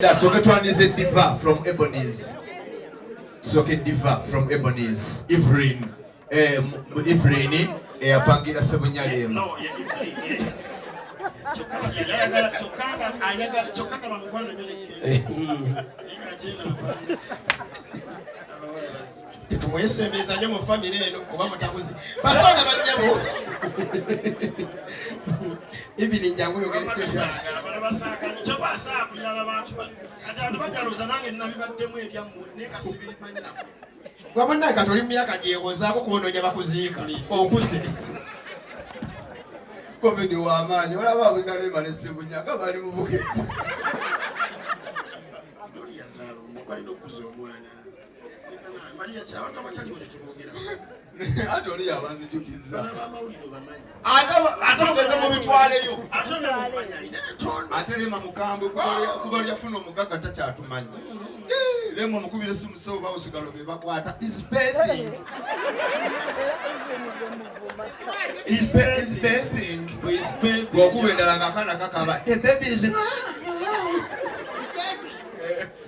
Soke twanirize Diva from Ebonies. Soke Diva from Ebonies. Evelyn. Evelyn eyapangira Ssebunya Rema. No, ye Evelyn. Kyokka kyokka nga ayagala, kyokka nga bamukwano nnyo ne Kenzo. Naye ng'ate eno apanga abawala bazibu. Tetumwesembereza nnyo mu famire eno kuba mutabuzi. Basonda bannyabo. Evelyn, jangu oyogere. Basaaga, abala basaaga nnyo. Kyokka asaakulira abantu kati abantu bajaloza, nange nabibaddemu ebyammwe naye kasibimanyi nako. Gwa kati oli mu myaka gyewozaako kuba onoonya bakuziika okuze. Covid w'amaanyi, olaba abuza Rema ne Ssebunya nga bali mu buketi. Loli yazaala omu, alina okukuza omwana. Maria, ki abantu abataliwo tetuboogera. Ate oli yabanzijukiza. Bana b'amawulire obamanyi. Ate mugeze mu bitwaleyo. Ate olina okumanya alina entondo. Ate Rema mukambwe, kuba lyafuna omugagga takyatumanyi. Rema omukubira essimu, so oba osigalo be bakwata. Is bathing. Is bathing. Is bathing. Bw'okuba endala ng'akaana kakaba. The baby is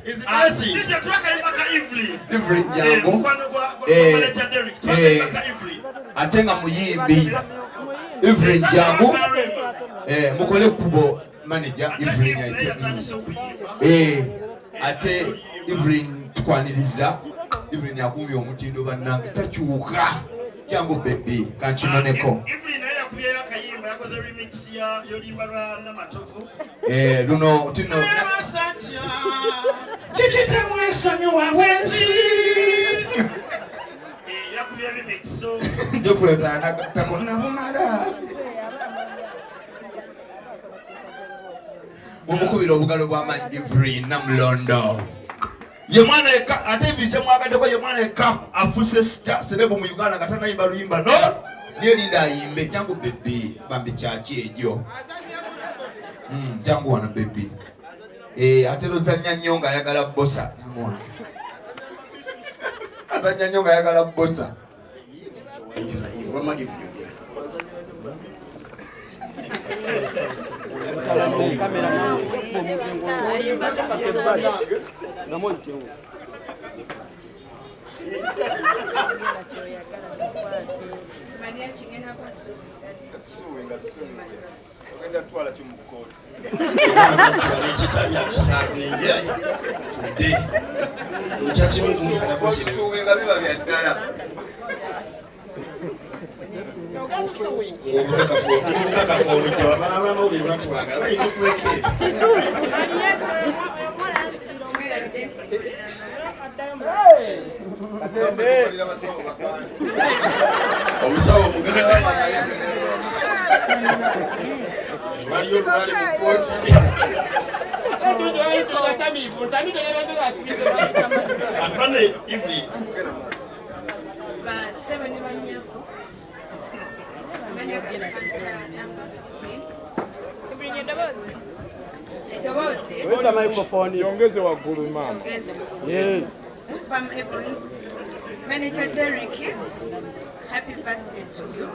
Is Ah, bathing. DJ, twakayimba ka Evelyn. Evelyn, Eh, jangu. mukwano gwa manager Derrick. Twakayimba ka Evelyn. Ate nga muyimbi. Evelyn, jangu. Mukole ekkubo, manager. Ate Evelyn Evelyn ayite. yatandise okuyimba. Ate Evelyn tukwaniriza. Evelyn akuumye omutindo bannange, takyuka. Jangu baby, kankinoneko. Evelyn naye yakubyeyo akayimba, yakoze remix ya y'oluyimba lwa Namatovu. Luno tino. Basajja. Kiki temwesonyiwa bwenzi? Yakubye remix, so Jofuletanakabumala mumukubira obugalo bw'amaanyi. Evelyn Namulondo ye mwana yekka, ate Evelyn kyemwagaddeko, ye mwana yekka afuuse star celeb mu Uganda nga tanayimba luyimba no neerinda ayimbe. Jangu baby, bambi, kyaki egyo? Jangu wano baby. Ate lozannya nnyo ng'ayagala bosa. Jangu wano, azannya nnyo ng'ayagala bosa. Wamma Evelyn yogera. Maria kigenda kwasuubira. Ogenda tutwala ki mu kkooti? Twala ekitali atusavinge tudde nkyakimu gumusana gwekiri. Otusuubira biba bya ddala. Obukakafu obujja, bana b'amawulire batwagala, bayinza okuweka ebyo. Mwerabidde nti nkolera Tukolera basawo bakaani. Omusawo omuganda waliyo olubale mu kkooti. Bane Evelyn. Basebo ne bannyabo, amanya gakanta eddoboozi. Weza microphone yongeze waggulu, maama. Yongeze. Yes. From Evans, Manager Derrick, happy birthday to you.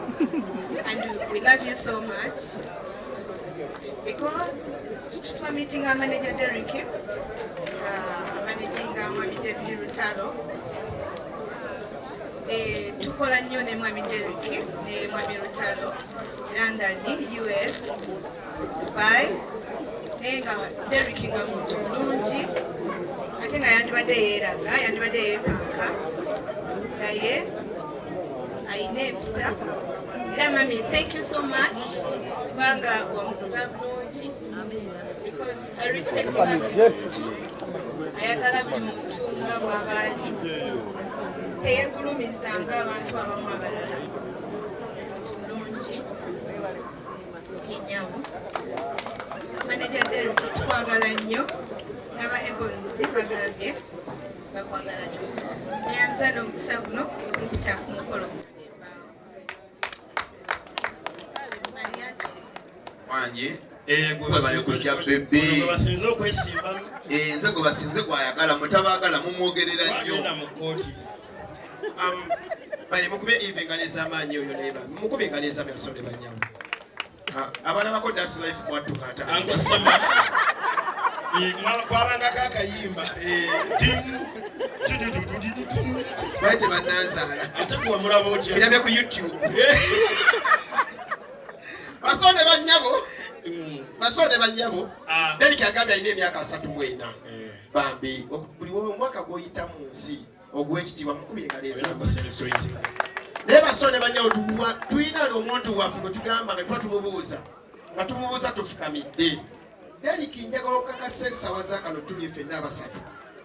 And we love you so much. Because twa meeting our manager Derrick, managing our Mwami David Rutalo. Tukola nnyo ne Mwami Derrick ne Mwami Rutalo, London, US, Dubai. Naye nga Derrick nga muntu mulungi, ate nga yandibadde yeeraga, yandibadde yeepanka, naye ayina empisa. Era mami, thank you so much kubanga wamukuza bulungi, because I respect buli muntu, ayagala buli muntu nga bw'aba ali, teyegulumiza ng'abantu abamu abalala. Muntu mulungi yenyawo. Manager Derrick, tukwagala nnyo, n'aba Ebons bagambye bakwagala nnyo. Neyanza n'omukisa guno mpita ku mukolo guno embaawo. Mariachi. Wangi. Gwe Webale kujja, baby. Gwe basinze okwesimbamu. Nze gwe basinze gwayagala, mutabaagala mumwogerera nnyo. Bagenda mu kkooti. Bale mukube Eve engalo ez'amaanyi oyo neba. Mukube engalo ez'amaanyi, asonde bannyabo. Ah, abaana bako Das Life mwattuka ate. Uncle Sama. Kwabangako akayimba. Lwaki tebannanzaala? Ate kuwamulaba otya? Birabye ku YouTube. Basonde bannyabo, basonde bannyabo. Ah. Derrick agambye alina emyaka 34. Bambi, buli omwaka gw'oyita mu nsi ogw'ekitiibwa mukubire kaleeza. Naye basonde bannyabo, tulina omuntu waffe gwe tugamba nga tuba tumubuuza, nga tumubuuza tufukamidde. Derrick, njagala okukakasa essaawa za kano tuli ffenna abasatu.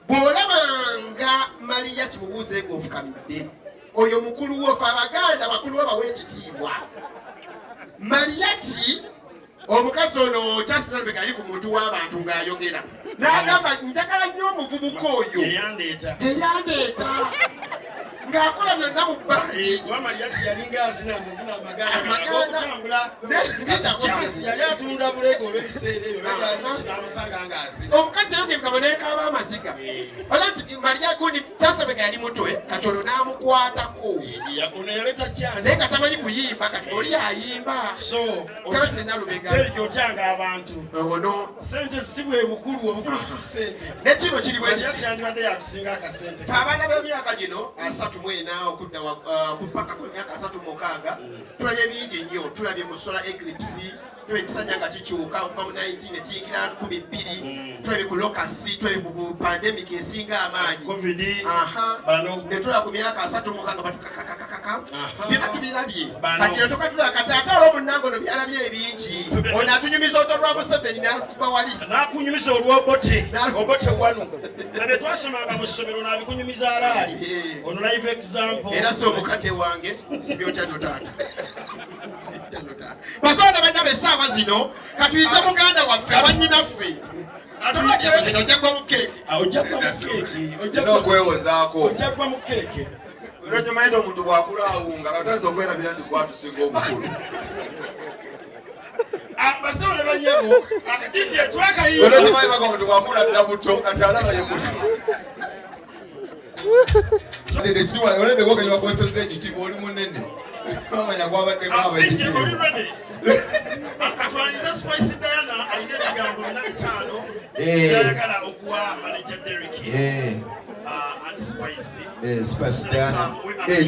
Bw'olabanga Maria kimubuuze ng'ofukamidde, oyo mukulu wo. Ffe Abaganda bakulu bo bawa ekitiibwa. Mariachi omukazi ono kyasinalubega ali ku muntu w'abantu ng'ayogera n'agamba, njagala nnyo omuvubuka oyo Eyandeeta. Eyandeeta ng'akola byonna mu bandi. Kuba Mariachi yalinga azina amazina amaganda. Amaganda. Okutambula. Ne- Yali atunda buleega oba ebiseera ebyo begali kinamusanga nga azina. Omukazi yayogera neekaaba amaziga. Ola nti Maria gundi kyasabega yali mutwe kati ono n'amukwatako. Ono yaleeta Naye chance. nga tamanyi kuyimba, kati oli ayimba. So Chance Nalubega. Derrick, otyanga abantu. Ono Sente si bwe bukulu, obukulu si sente. Ne kino kiri bwe kiti. Mariachi yandibadde yakusinga akasente. Fe abaana b'emyaka gino 34 okudda ku paka ku myaka 36 tulabye bingi nnyo. Tulabye mu solar eclipse, tulabye ekisajja nga kikyuka okuva mu 19 ekiyingira 12, tulabye ku locusts, tulabye ku pandemic esinga amaanyi. Covid. Aha. Bano. Ne tulaba ku myaka 36 batukakakakaka. Byonna tubirabye. Bano. Kati netuka tulaba kati ate olw'omunnango ono byalabye ebingi. Ono atunyumiza oto lwa Museveni n'atuba wali. Nakunyumiza olwobote obote wano nga bye twasomanga mu ssomero nabikunyumiza alaali. Ono live example. Era si omukadde wange sibyotya no taata. Sibitya no taata. Basonda banyaba, essaawa zino katuyite muganda waffe, abannyinaffe zino ojja gwa mu keeki. Ah, ojja gwa mu keeki. Ojja Olina okwewozaako. Ojja gwa mu keeki. Era tomanyi nti omuntu bw'akula awunga katayinza okwerabira nti gwatusinga obukulu. Ah, basawo ne banyabo, DJ twakayimba. Era tomanyi baga omuntu bw'akula dda buto kati alaba ye muto. Olende gwokenya bakwesozza ekitiibwa, oli munene bamanya gwabaddeko Ah, DJ, oli ab'ekitiibwa. ready? Ah, katwanirize Spice Diana, alina ebigambo bina bitaano byayagala okuwa manager Derrick. Ah, and Spice. Spice Diana. We Eh,